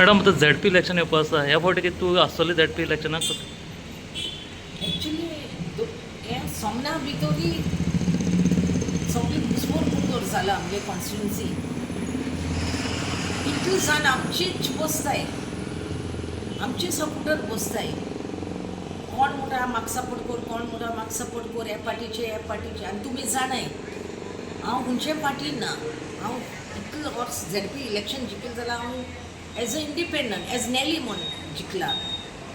Madam, आतां ZP election येवपा आसा. ह्या फावटी तूं आसतली झेडपी इलेक्शनाक? एक्चुली हें सोमना भितरी सगळी घुसमोर कुंदोर जाला. आमगे कॉन्स्टिट्युन्सी इतली जाण आमचीच बसताय, आमचे सपोर्टर बसताय. कोण म्हणटा म्हाका सपोर्ट कर, कोण म्हणटा म्हाका सपोर्ट कर, ह्या पार्टीचे, ह्या पार्टीचे. आनी तुमी जाणाय, हांव खंयचे पार्टीन ना. हांव इतलो वर्स झेडपी इलेक्शन जिखलें जाल्यार हांव as a independent, as Nelly म्हूण जिखला.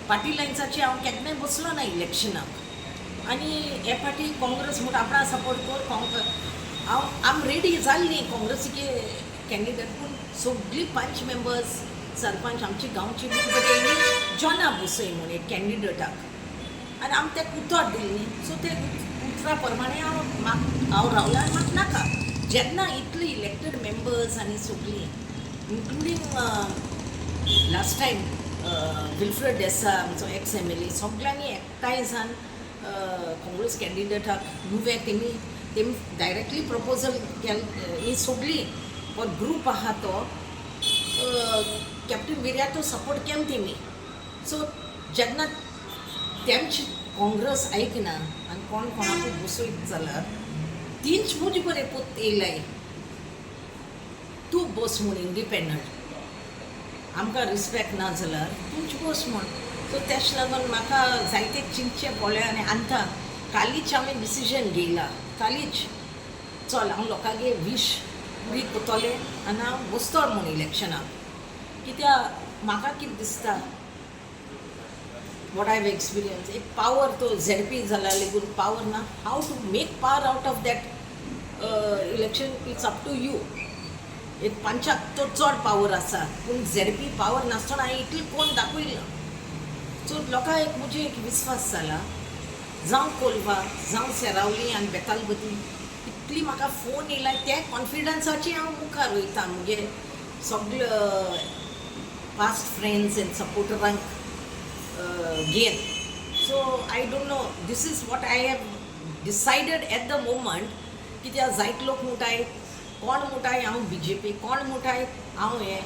पार्टी लायन्साचे हांव केन्नाय बसलो ना इलेक्शनाक. आनी हे पार्टी काँग्रेस म्हूण आपणा सपोर्ट कर काँग्रेस, हांव आम रेडी जाल्ली काँग्रेसीचे कॅन्डिडेट. पूण सगळीं पंच मेंबर्स, सरपंच आमची गांवची बरे जॉना बसय म्हूण एक कॅन्डिडेटाक आनी आमी तेका उतर दिली न्ही. सो ते उतरा प्रमाणे हांव म्हाका हांव रावलां आनी म्हाका नाका. जेन्ना इतले इलेक्टेड मेंबर्स आनी सगळीं, including last time Wilfred Desa, आमचो एक्स एमएलए, सगळ्यांनी एकठांय जावन काँग्रेस कॅन्डिडेटाक नुवें तेमी डायरेक्टली प्रपोजल केल. ही सगळीं हो ग्रूप आहा तो कॅप्टन विर्यातो सपोर्ट केल तेमी. सो जेन्ना तेमची काँग्रेस आयकना आनी कोण कोणाकूय बसयत जाल्यार तींच म्हजे बरें पोत येयलाय, तूं बस म्हूण इंडिपेंडंट, आमकां रिस्पेक्ट ना जाल्यार तूंच बस म्हूण. सो तेश लागून म्हाका जायते चिंतचें पडलें. आनी आतां कालीच हांवें डिसिजन घेयला, कालीच. चल, हांव लोकांगे वीश पुरी करतलें आनी हांव बसतलो म्हूण इलेक्शनाक. कित्याक म्हाका कितें दिसता, what I have experience, एक पावर तो झेडपी जाला लेगून पावर ना. How to make power out of that election, it's up to you. एक पंचाक तो चड पावर आसा, पूण झेडपी पावर नासतना हांवें इतली कोण दाखयला. सो लोकांक एक म्हजे एक विस्वास जाला. जावं कोलवा, जावं सेरावली आनी बेतालबती, इतली म्हाका फोन येयला, त्या कॉन्फिडन्साचे हांव मुखार वयता. मुगे सगळे पास्ट फ्रेंड्स एंड सपोर्टरांक घेन. So I don't know, this is what I have decided at the moment. कित्याक जायते लोक म्हणटाय, कोण म्हणटाय हांव बीजेपी, कोण म्हणटाय हांव हें.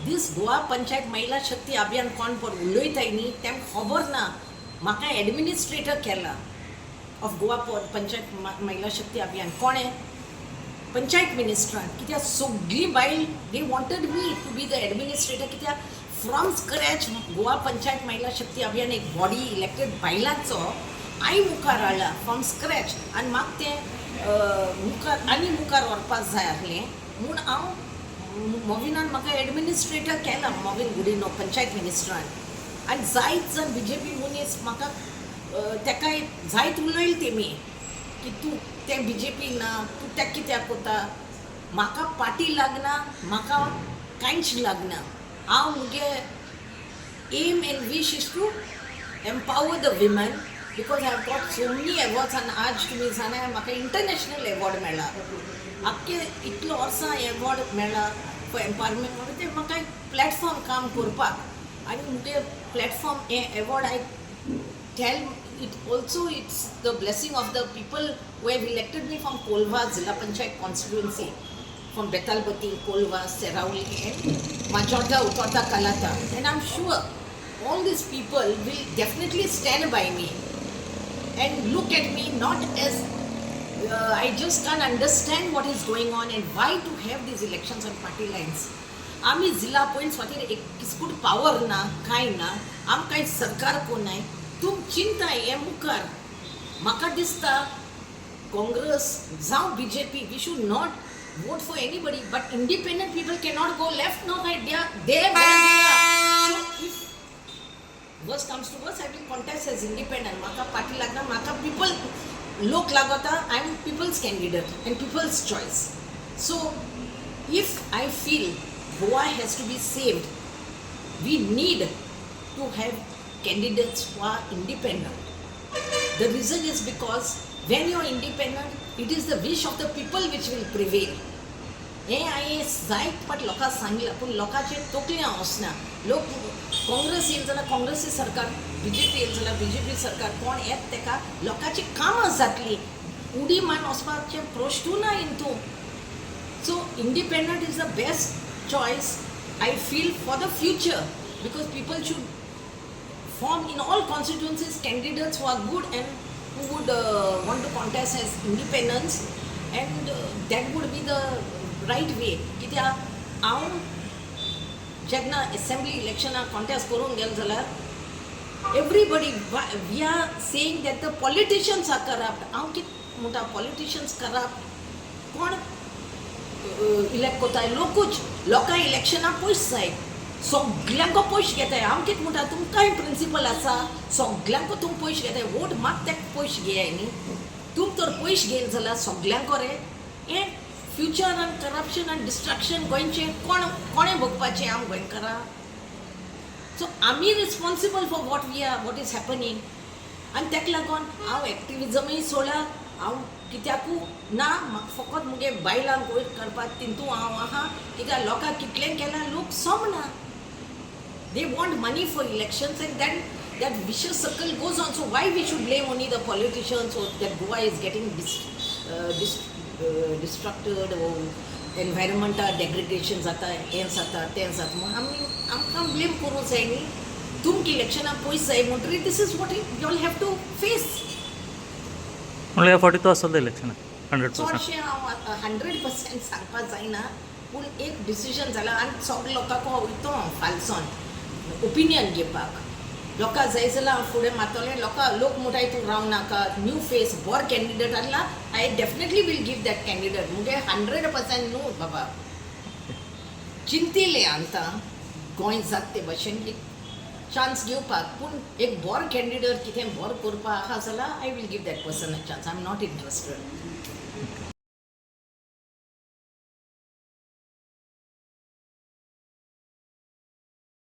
दीस गोवा पंचायत महिला शक्ती अभियान कोण पळय उलयताय न्ही, तेंकां खबर ना म्हाका एडमिनिस्ट्रेटर केला ऑफ गोवा पंचायत महिला शक्ती अभियान. कोणें? पंचायत मिनिस्ट्रान. कित्याक सगळीं बायल, they wanted me to be the administrator, कित्याक फ्रॉम स्क्रॅच गोवा पंचायत महिला शक्ती अभियान एक बॉडी इलेक्टेड बायलांचो हांवें मुखार हाडला फ्रॉम स्क्रॅच. आनी म्हाका तें मुखार आनी मुखार व्हरपाक जाय आसलें म्हूण हांव मोविनान म्हाका एडमिनिस्ट्रेटर केला, मोविन गुडिनो पंचायत मिनिस्ट्रान. आनी जायत जाण बीजेपी मनीस म्हाका तेकाय जायत उलयले तेमी की तूं तें बीजेपी ना, तूं तें कित्याक कोता. म्हाका पार्टी लागना, म्हाका कांयच लागना. हांव मुगे aim and wish is to empower the women, because I have got so many awards. आनी आज तुमी जाणा, म्हाका इंटरनॅशनल एवॉर्ड मेळ्ळा. आख्खे इतलो वर्सां एवॉर्ड मेळ्ळा फॉर एम्पावरमेंट म्हणून. ते म्हाका एक प्लॅटफॉर्म काम करपाक आनी मुगे प्लॅटफॉर्म हें award, I tell it also, it's the blessing of the people who have elected me from Kolva Zilla Panchayat constituency, from Betalbatim, Kolva, Seraulim and Majorda, Utorda, Kalata. And I'm sure all these people will definitely stand by me and look at me not as I just can't understand what is going on and why to have these elections on party lines. आमी जिल्हा points खातीर एक किस्कूट power ना, कांय ना. आमकां सरकार कोण नाय. तूं चिंताय हें मुखार. म्हाका दिसता काँग्रेस जावं BJP, we should not vote for anybody, but independent people cannot go left nor right. They are there where they are. So if worst comes to worst, I will contest as independent. म्हाका party लागना, म्हाका people, लोक लागता. I am people's candidate and people's choice. So if I feel Goa has to be saved, we need to have candidates who are independent. The reason is because when you are independent, it is the wish of the people which will prevail. हें हांवें जायत फावट लोकांक सांगलां, पूण लोकांचे तकले वचना. लोक काँग्रेस येयली जाल्यार काँग्रेसी सरकार, बीजेपी येयली जाल्यार बीजेपी सरकार, कोण येत तेका लोकांची कामां जातली. उडी मारून वचपाचें प्रश्नू ना हितून. So independent is the best choice. I feel for the future, because people should form in all constituencies candidates who are good and who would want to contest as independents, and that would be the right way. कित्याक हांव जेन्ना assembly इलेक्शनाक contest करूंक गेलें जाल्यार, everybody, we are saying that the politicians are corrupt. हांव कितें म्हणटा, politicians corrupt कोण इलेक्ट कोताय? लोकूच. लोकांक इलेक्शनाक पयशे जाय, सगल्यांको पयशे घेताय. हांव कितें म्हणटा, तुमकांय प्रिंसिपल आसा, सगल्यांको तुमी पयशे घेताय, वोट मात तेका पयशे घेयाय न्ही. तुम तर पयशे घेयले जाल्यार सगल्यांको रे हें फ्युचर आनी करप्शन आनी डिस्ट्रक्शन गोंयचें कोण कोणें भोगपाचें? आम गोंयकारां. सो आमी responsible for what we are, what is happening. आनी ताका लागून हांव एक्टिविजमूय सोडला. हांव कित्याकू ना, म्हाका फकत मुगे बायलांक वयर करपाक तितू हांव आहा. कित्याक लोकांक कितलें केलां, लोक सोमना. They want money for elections, and then that vicious circle goes on. So why we should blame only the politicians, or that Goa is getting destructed or environmental degradation जाता, हें जाता, तें जाता म्हणून आमी आमकां ब्लेम करूंक जाय न्ही. तुमकां इलेक्शनाक पयशे जाय म्हणटरीर this is what you all have to face. म्हणल्यार ह्या फावटी तूं आसतलो इलेक्शनाक 100%? चडशें हांव 100% सांगपाक जायना, पूण एक डिसिजन जाला आनी सगळे लोकांक वयतो हांव फालसोन ओपिनियन घेवपाक. लोकांक जाय जाल्यार हांव फुडें मारतलें. लोकां लोक म्हणटाय तूं राव नाका, न्यू फेस बरो कॅन्डिडेट आसला, I definitely will give that candidate. मुगे 100% न्हू बाबा, चिंतिलें आतां गोंय जाता ते भशेन एक चान्स घेवपाक, पूण एक बरो कॅन्डिडेट कितें बरो करपाक आहा जाल्यार I will give that person a chance. I am not interested.